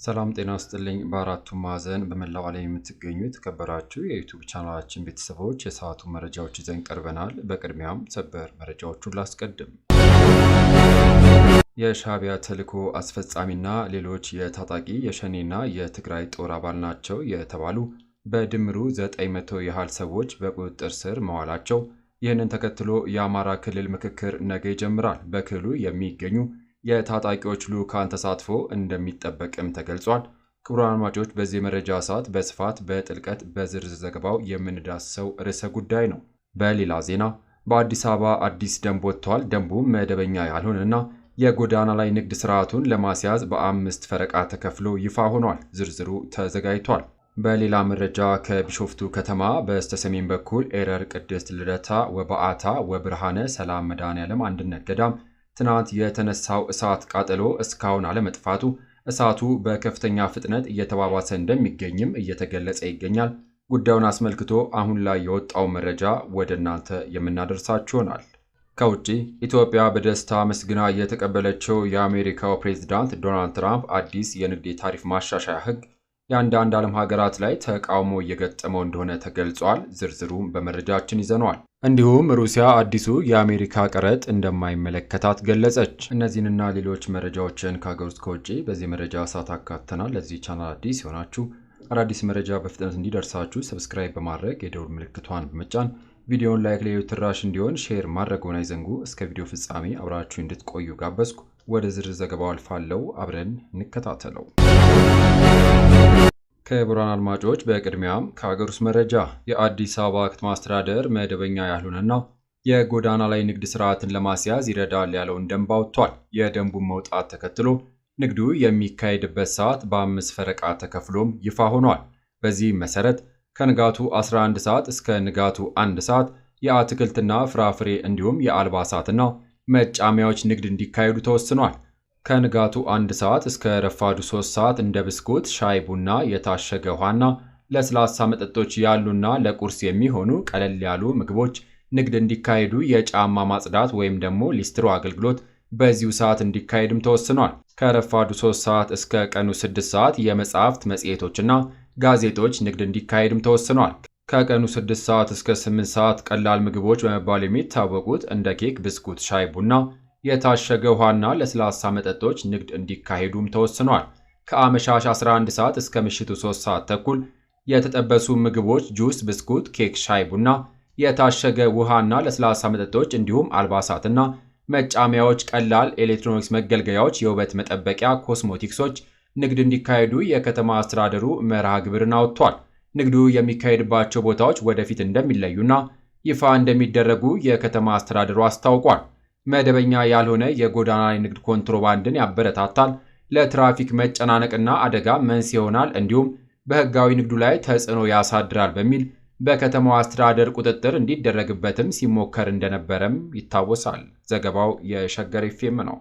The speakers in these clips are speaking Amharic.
ሰላም ጤና ስጥልኝ። በአራቱ ማዕዘን በመላው ዓለም የምትገኙ የተከበራችሁ የ YouTube ቻናላችን ቤተሰቦች፣ የሰዓቱ መረጃዎች ይዘን ቀርበናል። በቅድሚያም ሰበር መረጃዎቹን ላስቀድም። የሻዕቢያ ተልዕኮ አስፈጻሚና ሌሎች የታጣቂ የሸኔና የትግራይ ጦር አባል ናቸው የተባሉ በድምሩ 900 ያህል ሰዎች በቁጥጥር ስር መዋላቸው፣ ይህንን ተከትሎ የአማራ ክልል ምክክር ነገ ይጀምራል። በክልሉ የሚገኙ የታጣቂዎች ልዑካን ተሳትፎ እንደሚጠበቅም ተገልጿል። ክቡራን አድማጮች፣ በዚህ መረጃ ሰዓት በስፋት፣ በጥልቀት፣ በዝርዝር ዘገባው የምንዳስሰው ርዕሰ ጉዳይ ነው። በሌላ ዜና በአዲስ አበባ አዲስ ደንብ ወጥቷል። ደንቡ መደበኛ ያልሆነና የጎዳና ላይ ንግድ ስርዓቱን ለማስያዝ በአምስት ፈረቃ ተከፍሎ ይፋ ሆኗል። ዝርዝሩ ተዘጋጅቷል። በሌላ መረጃ ከቢሾፍቱ ከተማ በስተሰሜን በኩል ኤረር ቅድስት ልደታ ወበአታ ወብርሃነ ሰላም መድኃኔዓለም አንድነት ገዳም ትናንት የተነሳው እሳት ቃጠሎ እስካሁን አለመጥፋቱ፣ እሳቱ በከፍተኛ ፍጥነት እየተባባሰ እንደሚገኝም እየተገለጸ ይገኛል። ጉዳዩን አስመልክቶ አሁን ላይ የወጣው መረጃ ወደ እናንተ የምናደርሳችሁ ይሆናል። ከውጪ ኢትዮጵያ በደስታ ምስግና የተቀበለችው የአሜሪካው ፕሬዝዳንት ዶናልድ ትራምፕ አዲስ የንግድ የታሪፍ ማሻሻያ ሕግ የአንዳንድ ዓለም ሀገራት ላይ ተቃውሞ እየገጠመው እንደሆነ ተገልጿል። ዝርዝሩም በመረጃችን ይዘነዋል። እንዲሁም ሩሲያ አዲሱ የአሜሪካ ቀረጥ እንደማይመለከታት ገለጸች። እነዚህንና ሌሎች መረጃዎችን ከሀገር ውስጥ፣ ከውጭ በዚህ መረጃ ሰዓት አካተናል። ለዚህ ቻናል አዲስ የሆናችሁ አዳዲስ መረጃ በፍጥነት እንዲደርሳችሁ subscribe በማድረግ የደውል ምልክቷን በመጫን፣ ቪዲዮውን like፣ ሌሎች ተደራሽ እንዲሆን share ማድረግዎን አይዘንጉ። እስከ ቪዲዮ ፍጻሜ አብራችሁ እንድትቆዩ ጋበዝኩ። ወደ ዝርዝር ዘገባው አልፋለሁ። አብረን እንከታተለው። ክቡራን አድማጮች፣ በቅድሚያም ከሀገር ውስጥ መረጃ፣ የአዲስ አበባ ከተማ አስተዳደር መደበኛ ያልሆነና የጎዳና ላይ ንግድ ስርዓትን ለማስያዝ ይረዳል ያለውን ደንብ አውጥቷል። የደንቡን መውጣት ተከትሎ ንግዱ የሚካሄድበት ሰዓት በአምስት ፈረቃ ተከፍሎም ይፋ ሆኗል። በዚህም መሰረት ከንጋቱ 11 ሰዓት እስከ ንጋቱ 1 ሰዓት የአትክልትና ፍራፍሬ እንዲሁም የአልባሳትና መጫሚያዎች ንግድ እንዲካሄዱ ተወስኗል። ከንጋቱ 1 ሰዓት እስከ ረፋዱ 3 ሰዓት እንደ ብስኩት፣ ሻይ፣ ቡና፣ የታሸገ ውሃና ለስላሳ መጠጦች ያሉና ለቁርስ የሚሆኑ ቀለል ያሉ ምግቦች ንግድ እንዲካሄዱ፣ የጫማ ማጽዳት ወይም ደግሞ ሊስትሮ አገልግሎት በዚሁ ሰዓት እንዲካሄድም ተወስኗል። ከረፋዱ 3 ሰዓት እስከ ቀኑ 6 ሰዓት የመጽሐፍት፣ መጽሔቶችና ጋዜጦች ንግድ እንዲካሄድም ተወስኗል። ከቀኑ 6 ሰዓት እስከ 8 ሰዓት ቀላል ምግቦች በመባል የሚታወቁት እንደ ኬክ፣ ብስኩት፣ ሻይ፣ ቡና፣ የታሸገ ውሃና ለስላሳ መጠጦች ንግድ እንዲካሄዱም ተወስኗል። ከአመሻሽ 11 ሰዓት እስከ ምሽቱ 3 ሰዓት ተኩል የተጠበሱ ምግቦች፣ ጁስ፣ ብስኩት፣ ኬክ፣ ሻይ፣ ቡና፣ የታሸገ ውሃና ለስላሳ መጠጦች እንዲሁም አልባሳትና መጫሚያዎች፣ ቀላል ኤሌክትሮኒክስ መገልገያዎች፣ የውበት መጠበቂያ ኮስሞቲክሶች ንግድ እንዲካሄዱ የከተማ አስተዳደሩ መርሃ ግብርን አውጥቷል። ንግዱ የሚካሄድባቸው ቦታዎች ወደፊት እንደሚለዩና ይፋ እንደሚደረጉ የከተማ አስተዳደሩ አስታውቋል። መደበኛ ያልሆነ የጎዳና ላይ ንግድ ኮንትሮባንድን ያበረታታል፣ ለትራፊክ መጨናነቅና አደጋ መንስኤ ይሆናል፣ እንዲሁም በሕጋዊ ንግዱ ላይ ተጽዕኖ ያሳድራል በሚል በከተማው አስተዳደር ቁጥጥር እንዲደረግበትም ሲሞከር እንደነበረም ይታወሳል። ዘገባው የሸገር ኤፍኤም ነው።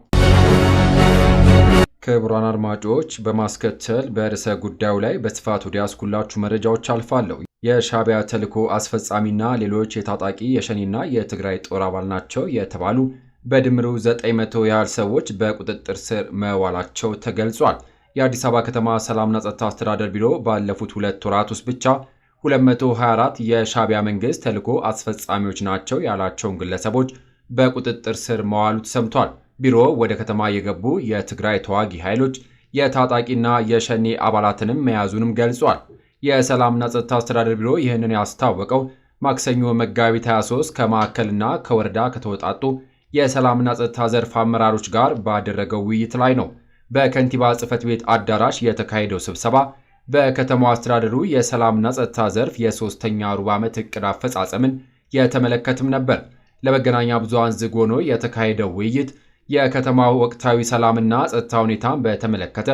ክቡራን አድማጮች፣ በማስከተል በርዕሰ ጉዳዩ ላይ በስፋት ወደ ያስኩላችሁ መረጃዎች አልፋለሁ። የሻዕቢያ ተልዕኮ አስፈጻሚና ሌሎች የታጣቂ የሸኔና የትግራይ ጦር አባል ናቸው የተባሉ በድምሩ 900 ያህል ሰዎች በቁጥጥር ስር መዋላቸው ተገልጿል። የአዲስ አበባ ከተማ ሰላምና ጸጥታ አስተዳደር ቢሮ ባለፉት 2 ወራት ውስጥ ብቻ 224 የሻዕቢያ መንግስት ተልዕኮ አስፈጻሚዎች ናቸው ያላቸውን ግለሰቦች በቁጥጥር ስር መዋሉ ተሰምቷል። ቢሮ ወደ ከተማ የገቡ የትግራይ ተዋጊ ኃይሎች፣ የታጣቂና የሸኔ አባላትንም መያዙንም ገልጿል። የሰላምና ጸጥታ አስተዳደር ቢሮ ይህንን ያስታወቀው ማክሰኞ መጋቢት 23 ከማዕከልና ከወረዳ ከተወጣጡ የሰላምና ጸጥታ ዘርፍ አመራሮች ጋር ባደረገው ውይይት ላይ ነው። በከንቲባ ጽሕፈት ቤት አዳራሽ የተካሄደው ስብሰባ በከተማው አስተዳደሩ የሰላምና ጸጥታ ዘርፍ የሶስተኛ ሩብ ዓመት እቅድ አፈጻጸምን የተመለከትም ነበር። ለመገናኛ ብዙሃን ዝግ ሆኖ የተካሄደው ውይይት የከተማው ወቅታዊ ሰላምና ጸጥታ ሁኔታን በተመለከተ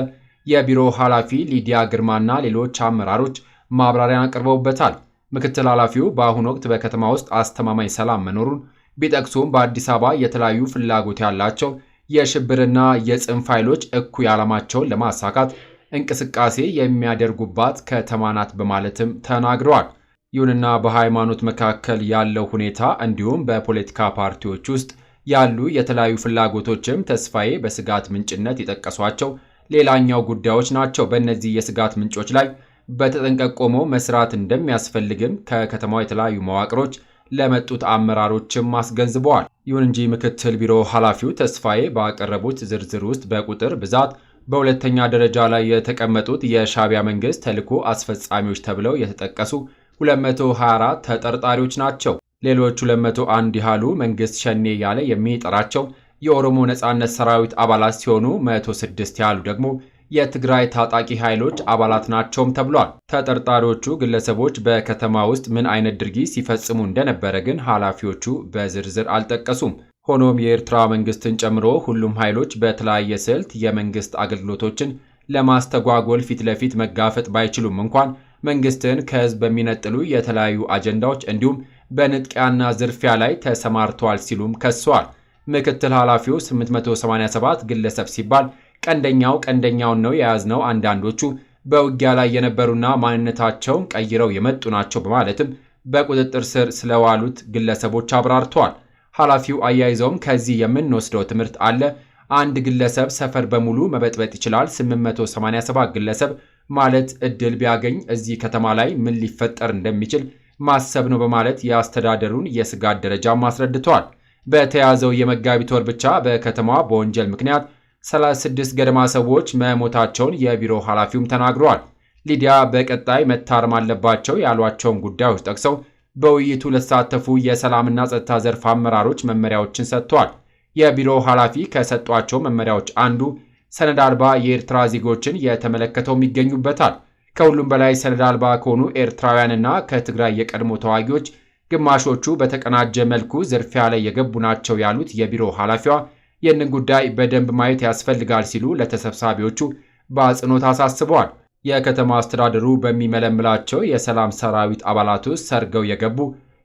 የቢሮ ኃላፊ ሊዲያ ግርማና ሌሎች አመራሮች ማብራሪያን አቅርበውበታል። ምክትል ኃላፊው በአሁኑ ወቅት በከተማ ውስጥ አስተማማኝ ሰላም መኖሩን ቢጠቅሱም፣ በአዲስ አበባ የተለያዩ ፍላጎት ያላቸው የሽብርና የጽንፍ ኃይሎች እኩይ ዓላማቸውን ለማሳካት እንቅስቃሴ የሚያደርጉባት ከተማ ናት በማለትም ተናግረዋል። ይሁንና በሃይማኖት መካከል ያለው ሁኔታ እንዲሁም በፖለቲካ ፓርቲዎች ውስጥ ያሉ የተለያዩ ፍላጎቶችም ተስፋዬ በስጋት ምንጭነት የጠቀሷቸው ሌላኛው ጉዳዮች ናቸው። በእነዚህ የስጋት ምንጮች ላይ በተጠንቀቅ ቆሞ መስራት እንደሚያስፈልግም ከከተማው የተለያዩ መዋቅሮች ለመጡት አመራሮችም አስገንዝበዋል። ይሁን እንጂ ምክትል ቢሮ ኃላፊው ተስፋዬ ባቀረቡት ዝርዝር ውስጥ በቁጥር ብዛት በሁለተኛ ደረጃ ላይ የተቀመጡት የሻዕቢያ መንግስት ተልዕኮ አስፈጻሚዎች ተብለው የተጠቀሱ 224 ተጠርጣሪዎች ናቸው። ሌሎች 201 ያህሉ መንግስት ሸኔ ያለ የሚጠራቸው የኦሮሞ ነጻነት ሰራዊት አባላት ሲሆኑ 106 ያህሉ ደግሞ የትግራይ ታጣቂ ኃይሎች አባላት ናቸውም ተብሏል። ተጠርጣሪዎቹ ግለሰቦች በከተማ ውስጥ ምን አይነት ድርጊት ሲፈጽሙ እንደነበረ ግን ኃላፊዎቹ በዝርዝር አልጠቀሱም። ሆኖም የኤርትራ መንግስትን ጨምሮ ሁሉም ኃይሎች በተለያየ ስልት የመንግስት አገልግሎቶችን ለማስተጓጎል ፊት ለፊት መጋፈጥ ባይችሉም እንኳን መንግስትን ከህዝብ በሚነጥሉ የተለያዩ አጀንዳዎች እንዲሁም በንጥቂያና ዝርፊያ ላይ ተሰማርተዋል ሲሉም ከሰዋል። ምክትል ኃላፊው 887 ግለሰብ ሲባል ቀንደኛውን ነው የያዝነው፣ አንዳንዶቹ በውጊያ ላይ የነበሩና ማንነታቸውን ቀይረው የመጡ ናቸው በማለትም በቁጥጥር ስር ስለዋሉት ግለሰቦች አብራርተዋል። ኃላፊው አያይዘውም ከዚህ የምንወስደው ትምህርት አለ። አንድ ግለሰብ ሰፈር በሙሉ መበጥበጥ ይችላል። 887 ግለሰብ ማለት እድል ቢያገኝ እዚህ ከተማ ላይ ምን ሊፈጠር እንደሚችል ማሰብ ነው በማለት የአስተዳደሩን የስጋት ደረጃም አስረድተዋል። በተያዘው የመጋቢት ወር ብቻ በከተማዋ በወንጀል ምክንያት 36 ገደማ ሰዎች መሞታቸውን የቢሮ ኃላፊውም ተናግረዋል። ሊዲያ በቀጣይ መታረም አለባቸው ያሏቸውን ጉዳዮች ጠቅሰው በውይይቱ ለተሳተፉ የሰላምና ጸጥታ ዘርፍ አመራሮች መመሪያዎችን ሰጥተዋል። የቢሮ ኃላፊ ከሰጧቸው መመሪያዎች አንዱ ሰነድ አልባ የኤርትራ ዜጎችን የተመለከተውም ይገኙበታል። ከሁሉም በላይ ሰነድ አልባ ከሆኑ ኤርትራውያንና ከትግራይ የቀድሞ ተዋጊዎች ግማሾቹ በተቀናጀ መልኩ ዝርፊያ ላይ የገቡ ናቸው ያሉት የቢሮ ኃላፊዋ ይህንን ጉዳይ በደንብ ማየት ያስፈልጋል ሲሉ ለተሰብሳቢዎቹ በአጽንኦት አሳስበዋል። የከተማ አስተዳደሩ በሚመለምላቸው የሰላም ሰራዊት አባላት ውስጥ ሰርገው የገቡ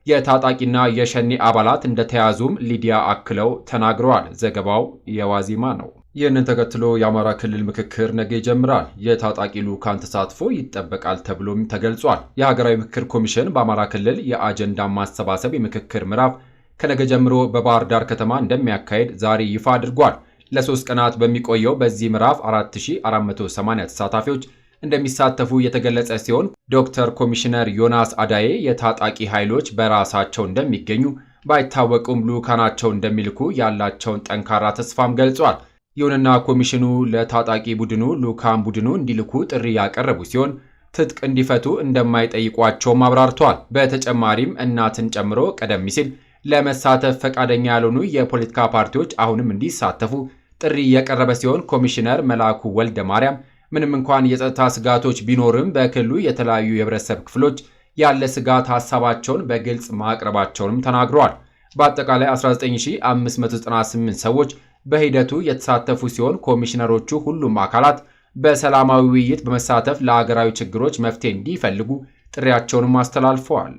የታጣቂና የሸኔ አባላት እንደተያዙም ሊዲያ አክለው ተናግረዋል። ዘገባው የዋዜማ ነው። ይህንን ተከትሎ የአማራ ክልል ምክክር ነገ ይጀምራል። የታጣቂ ልዑካን ተሳትፎ ይጠበቃል ተብሎም ተገልጿል። የሀገራዊ ምክክር ኮሚሽን በአማራ ክልል የአጀንዳ ማሰባሰብ የምክክር ምዕራፍ ከነገ ጀምሮ በባህር ዳር ከተማ እንደሚያካሄድ ዛሬ ይፋ አድርጓል። ለሶስት ቀናት በሚቆየው በዚህ ምዕራፍ 4480 ተሳታፊዎች እንደሚሳተፉ የተገለጸ ሲሆን ዶክተር ኮሚሽነር ዮናስ አዳዬ የታጣቂ ኃይሎች በራሳቸው እንደሚገኙ ባይታወቁም ልዑካናቸው እንደሚልኩ ያላቸውን ጠንካራ ተስፋም ገልጿል። ይሁንና ኮሚሽኑ ለታጣቂ ቡድኑ ልዑካን ቡድኑ እንዲልኩ ጥሪ ያቀረቡ ሲሆን ትጥቅ እንዲፈቱ እንደማይጠይቋቸውም አብራርተዋል። በተጨማሪም እናትን ጨምሮ ቀደም ሲል ለመሳተፍ ፈቃደኛ ያልሆኑ የፖለቲካ ፓርቲዎች አሁንም እንዲሳተፉ ጥሪ የቀረበ ሲሆን ኮሚሽነር መላኩ ወልደ ማርያም ምንም እንኳን የጸጥታ ስጋቶች ቢኖርም በክልሉ የተለያዩ የህብረተሰብ ክፍሎች ያለ ስጋት ሀሳባቸውን በግልጽ ማቅረባቸውንም ተናግረዋል። በአጠቃላይ 19598 ሰዎች በሂደቱ የተሳተፉ ሲሆን ኮሚሽነሮቹ ሁሉም አካላት በሰላማዊ ውይይት በመሳተፍ ለሀገራዊ ችግሮች መፍትሄ እንዲፈልጉ ጥሪያቸውንም አስተላልፈዋል።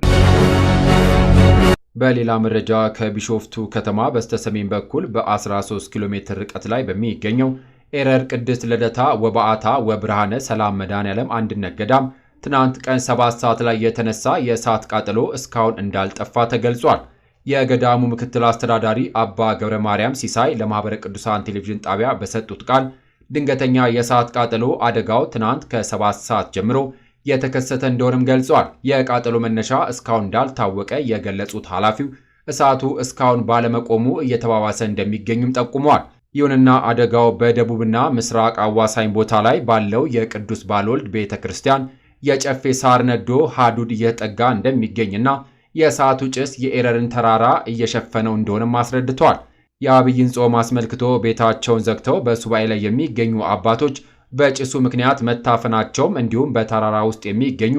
በሌላ መረጃ ከቢሾፍቱ ከተማ በስተሰሜን በኩል በ13 ኪሎ ሜትር ርቀት ላይ በሚገኘው ኤረር ቅድስት ልደታ ወበአታ ወብርሃነ ሰላም መድኃኔዓለም አንድነት ገዳም ትናንት ቀን 7 ሰዓት ላይ የተነሳ የእሳት ቃጠሎ እስካሁን እንዳልጠፋ ተገልጿል። የገዳሙ ምክትል አስተዳዳሪ አባ ገብረ ማርያም ሲሳይ ለማኅበረ ቅዱሳን ቴሌቪዥን ጣቢያ በሰጡት ቃል ድንገተኛ የእሳት ቃጠሎ አደጋው ትናንት ከ7 ሰዓት ጀምሮ የተከሰተ እንደሆነም ገልጿል። የቃጠሎ መነሻ እስካሁን እንዳልታወቀ የገለጹት ኃላፊው እሳቱ እስካሁን ባለመቆሙ እየተባባሰ እንደሚገኝም ጠቁመዋል። ይሁንና አደጋው በደቡብና ምስራቅ አዋሳኝ ቦታ ላይ ባለው የቅዱስ ባልወልድ ቤተ ክርስቲያን የጨፌ ሳር ነዶ ሀዱድ እየተጠጋ እንደሚገኝና የእሳቱ ጭስ የኤረርን ተራራ እየሸፈነው እንደሆነም አስረድተዋል። የአብይን ጾም አስመልክቶ ቤታቸውን ዘግተው በሱባኤ ላይ የሚገኙ አባቶች በጭሱ ምክንያት መታፈናቸውም እንዲሁም በተራራ ውስጥ የሚገኙ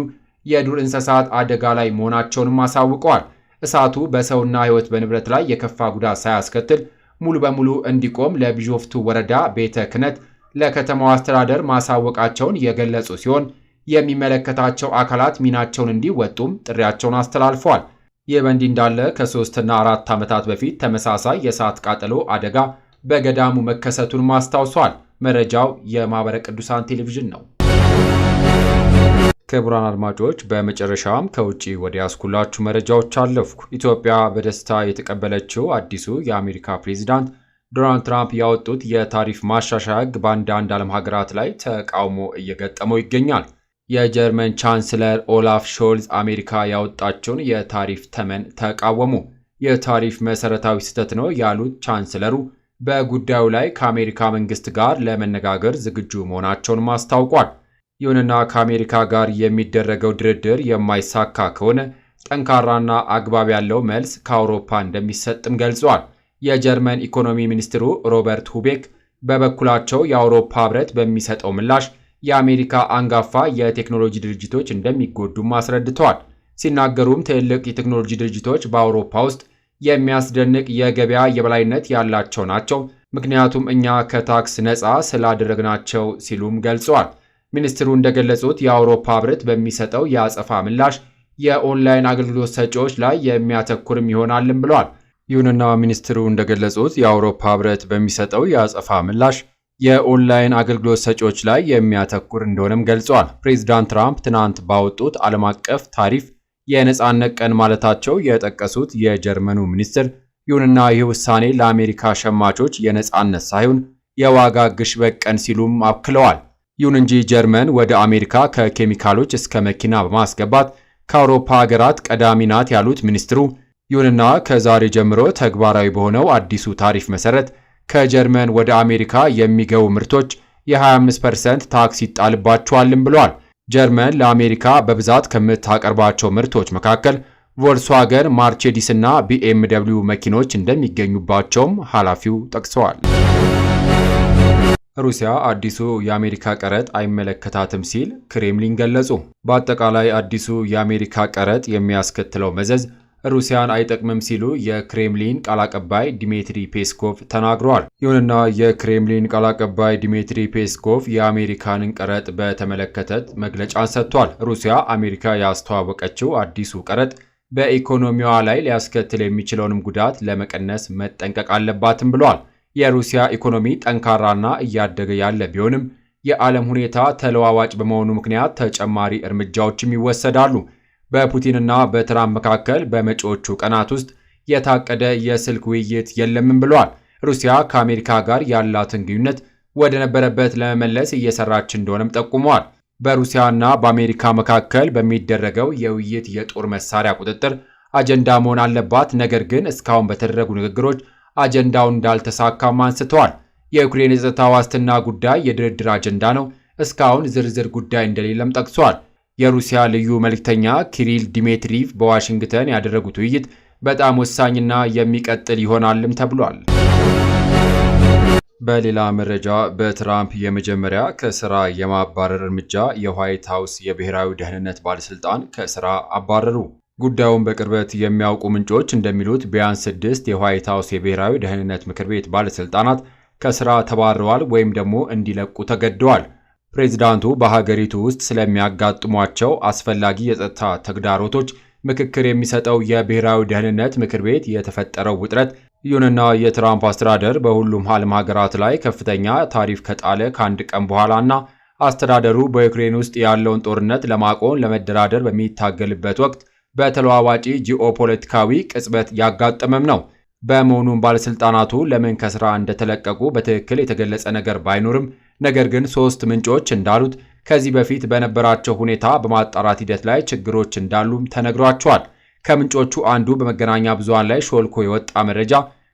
የዱር እንስሳት አደጋ ላይ መሆናቸውንም አሳውቀዋል። እሳቱ በሰውና ሕይወት በንብረት ላይ የከፋ ጉዳት ሳያስከትል ሙሉ በሙሉ እንዲቆም ለቢሾፍቱ ወረዳ ቤተ ክህነት ለከተማው አስተዳደር ማሳወቃቸውን የገለጹ ሲሆን የሚመለከታቸው አካላት ሚናቸውን እንዲወጡም ጥሪያቸውን አስተላልፈዋል። ይህ በእንዲህ እንዳለ ከ3 እና 4 ዓመታት በፊት ተመሳሳይ የእሳት ቃጠሎ አደጋ በገዳሙ መከሰቱን አስታውሷል። መረጃው የማኅበረ ቅዱሳን ቴሌቪዥን ነው። ክቡራን አድማጮች በመጨረሻም ከውጭ ወደ ያስኩላችሁ መረጃዎች አለፍኩ። ኢትዮጵያ በደስታ የተቀበለችው አዲሱ የአሜሪካ ፕሬዚዳንት ዶናልድ ትራምፕ ያወጡት የታሪፍ ማሻሻያ ሕግ በአንዳንድ ዓለም ሀገራት ላይ ተቃውሞ እየገጠመው ይገኛል። የጀርመን ቻንስለር ኦላፍ ሾልዝ አሜሪካ ያወጣቸውን የታሪፍ ተመን ተቃወሙ። የታሪፍ መሰረታዊ ስህተት ነው ያሉት ቻንስለሩ በጉዳዩ ላይ ከአሜሪካ መንግስት ጋር ለመነጋገር ዝግጁ መሆናቸውን አስታውቋል። ይሁንና ከአሜሪካ ጋር የሚደረገው ድርድር የማይሳካ ከሆነ ጠንካራና አግባብ ያለው መልስ ከአውሮፓ እንደሚሰጥም ገልጿል። የጀርመን ኢኮኖሚ ሚኒስትሩ ሮበርት ሁቤክ በበኩላቸው የአውሮፓ ህብረት በሚሰጠው ምላሽ የአሜሪካ አንጋፋ የቴክኖሎጂ ድርጅቶች እንደሚጎዱም አስረድተዋል። ሲናገሩም ትልቅ የቴክኖሎጂ ድርጅቶች በአውሮፓ ውስጥ የሚያስደንቅ የገበያ የበላይነት ያላቸው ናቸው፣ ምክንያቱም እኛ ከታክስ ነፃ ስላደረግናቸው ሲሉም ገልጸዋል። ሚኒስትሩ እንደገለጹት የአውሮፓ ህብረት በሚሰጠው የአጸፋ ምላሽ የኦንላይን አገልግሎት ሰጪዎች ላይ የሚያተኩርም ይሆናልም ብለዋል። ይሁንና ሚኒስትሩ እንደገለጹት የአውሮፓ ህብረት በሚሰጠው የአጸፋ ምላሽ የኦንላይን አገልግሎት ሰጪዎች ላይ የሚያተኩር እንደሆነም ገልጸዋል። ፕሬዚዳንት ትራምፕ ትናንት ባወጡት ዓለም አቀፍ ታሪፍ የነፃነት ቀን ማለታቸው የጠቀሱት የጀርመኑ ሚኒስትር፣ ይሁንና ይህ ውሳኔ ለአሜሪካ ሸማቾች የነፃነት ሳይሆን የዋጋ ግሽበት ቀን ሲሉም አክለዋል። ይሁን እንጂ ጀርመን ወደ አሜሪካ ከኬሚካሎች እስከ መኪና በማስገባት ከአውሮፓ ሀገራት ቀዳሚ ናት ያሉት ሚኒስትሩ፣ ይሁንና ከዛሬ ጀምሮ ተግባራዊ በሆነው አዲሱ ታሪፍ መሰረት ከጀርመን ወደ አሜሪካ የሚገቡ ምርቶች የ25% ታክስ ይጣልባቸዋልም ብለዋል። ጀርመን ለአሜሪካ በብዛት ከምታቀርባቸው ምርቶች መካከል ቮልስዋገን፣ ማርቼዲስ እና ቢኤምደብሊው መኪኖች እንደሚገኙባቸውም ኃላፊው ጠቅሰዋል። ሩሲያ አዲሱ የአሜሪካ ቀረጥ አይመለከታትም ሲል ክሬምሊን ገለጹ። በአጠቃላይ አዲሱ የአሜሪካ ቀረጥ የሚያስከትለው መዘዝ ሩሲያን አይጠቅምም ሲሉ የክሬምሊን ቃል አቀባይ ዲሚትሪ ፔስኮቭ ተናግረዋል። ይሁንና የክሬምሊን ቃል አቀባይ ዲሚትሪ ፔስኮቭ የአሜሪካንን ቀረጥ በተመለከተ መግለጫን ሰጥቷል። ሩሲያ አሜሪካ ያስተዋወቀችው አዲሱ ቀረጥ በኢኮኖሚዋ ላይ ሊያስከትል የሚችለውንም ጉዳት ለመቀነስ መጠንቀቅ አለባትም ብለዋል። የሩሲያ ኢኮኖሚ ጠንካራና እያደገ ያለ ቢሆንም የዓለም ሁኔታ ተለዋዋጭ በመሆኑ ምክንያት ተጨማሪ እርምጃዎችም ይወሰዳሉ። በፑቲንና በትራምፕ መካከል በመጪዎቹ ቀናት ውስጥ የታቀደ የስልክ ውይይት የለምም ብለዋል። ሩሲያ ከአሜሪካ ጋር ያላትን ግንኙነት ወደ ነበረበት ለመመለስ እየሰራች እንደሆነም ጠቁመዋል። በሩሲያና በአሜሪካ መካከል በሚደረገው የውይይት የጦር መሳሪያ ቁጥጥር አጀንዳ መሆን አለባት፣ ነገር ግን እስካሁን በተደረጉ ንግግሮች አጀንዳው እንዳልተሳካም አንስተዋል። የዩክሬን የጸጥታ ዋስትና ጉዳይ የድርድር አጀንዳ ነው፣ እስካሁን ዝርዝር ጉዳይ እንደሌለም ጠቅሷል። የሩሲያ ልዩ መልእክተኛ ኪሪል ዲሜትሪቭ በዋሽንግተን ያደረጉት ውይይት በጣም ወሳኝና የሚቀጥል ይሆናልም ተብሏል። በሌላ መረጃ በትራምፕ የመጀመሪያ ከስራ የማባረር እርምጃ የዋይት ሀውስ የብሔራዊ ደህንነት ባለስልጣን ከስራ አባረሩ። ጉዳዩን በቅርበት የሚያውቁ ምንጮች እንደሚሉት ቢያንስ 6 የዋይት ሀውስ የብሔራዊ ደህንነት ምክር ቤት ባለስልጣናት ከስራ ተባረዋል ወይም ደግሞ እንዲለቁ ተገደዋል። ፕሬዚዳንቱ በሀገሪቱ ውስጥ ስለሚያጋጥሟቸው አስፈላጊ የጸጥታ ተግዳሮቶች ምክክር የሚሰጠው የብሔራዊ ደህንነት ምክር ቤት የተፈጠረው ውጥረት፣ ይሁንና የትራምፕ አስተዳደር በሁሉም ዓለም ሀገራት ላይ ከፍተኛ ታሪፍ ከጣለ ከአንድ ቀን በኋላና አስተዳደሩ በዩክሬን ውስጥ ያለውን ጦርነት ለማቆም ለመደራደር በሚታገልበት ወቅት በተለዋዋጭ ጂኦፖለቲካዊ ቅጽበት ያጋጠመም ነው። በመሆኑም ባለስልጣናቱ ለምን ከስራ እንደተለቀቁ በትክክል የተገለጸ ነገር ባይኖርም፣ ነገር ግን 3 ምንጮች እንዳሉት ከዚህ በፊት በነበራቸው ሁኔታ በማጣራት ሂደት ላይ ችግሮች እንዳሉም ተነግሯቸዋል። ከምንጮቹ አንዱ በመገናኛ ብዙሃን ላይ ሾልኮ የወጣ መረጃ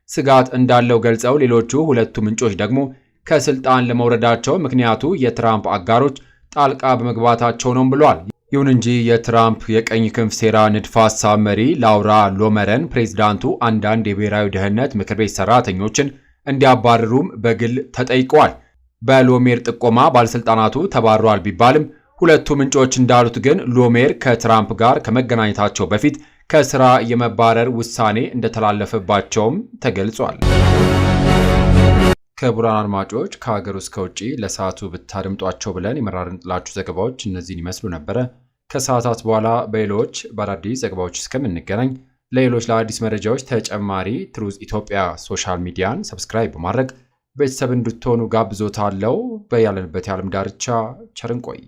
ስጋት እንዳለው ገልጸው፣ ሌሎቹ ሁለቱ ምንጮች ደግሞ ከስልጣን ለመውረዳቸው ምክንያቱ የትራምፕ አጋሮች ጣልቃ በመግባታቸው ነው ብሏል። ይሁን እንጂ የትራምፕ የቀኝ ክንፍ ሴራ ንድፈ ሐሳብ መሪ ላውራ ሎመረን ፕሬዚዳንቱ አንዳንድ የብሔራዊ ደህንነት ምክር ቤት ሰራተኞችን እንዲያባርሩም በግል ተጠይቀዋል። በሎሜር ጥቆማ ባለስልጣናቱ ተባረዋል ቢባልም ሁለቱ ምንጮች እንዳሉት ግን ሎሜር ከትራምፕ ጋር ከመገናኘታቸው በፊት ከስራ የመባረር ውሳኔ እንደተላለፈባቸውም ተገልጿል። ክቡራን አድማጮች፣ ከሀገር ውስጥ ከውጭ ለሰዓቱ ብታደምጧቸው ብለን የመራረጥንላችሁ ዘገባዎች እነዚህን ይመስሉ ነበረ። ከሰዓታት በኋላ በሌሎች በአዳዲስ ዘገባዎች እስከምንገናኝ ለሌሎች ለአዲስ መረጃዎች ተጨማሪ ትሩዝ ኢትዮጵያ social media ን subscribe በማድረግ ቤተሰብ እንድትሆኑ ጋብዞታለው። በያለንበት የዓለም ዳርቻ ቸር እንቆይ።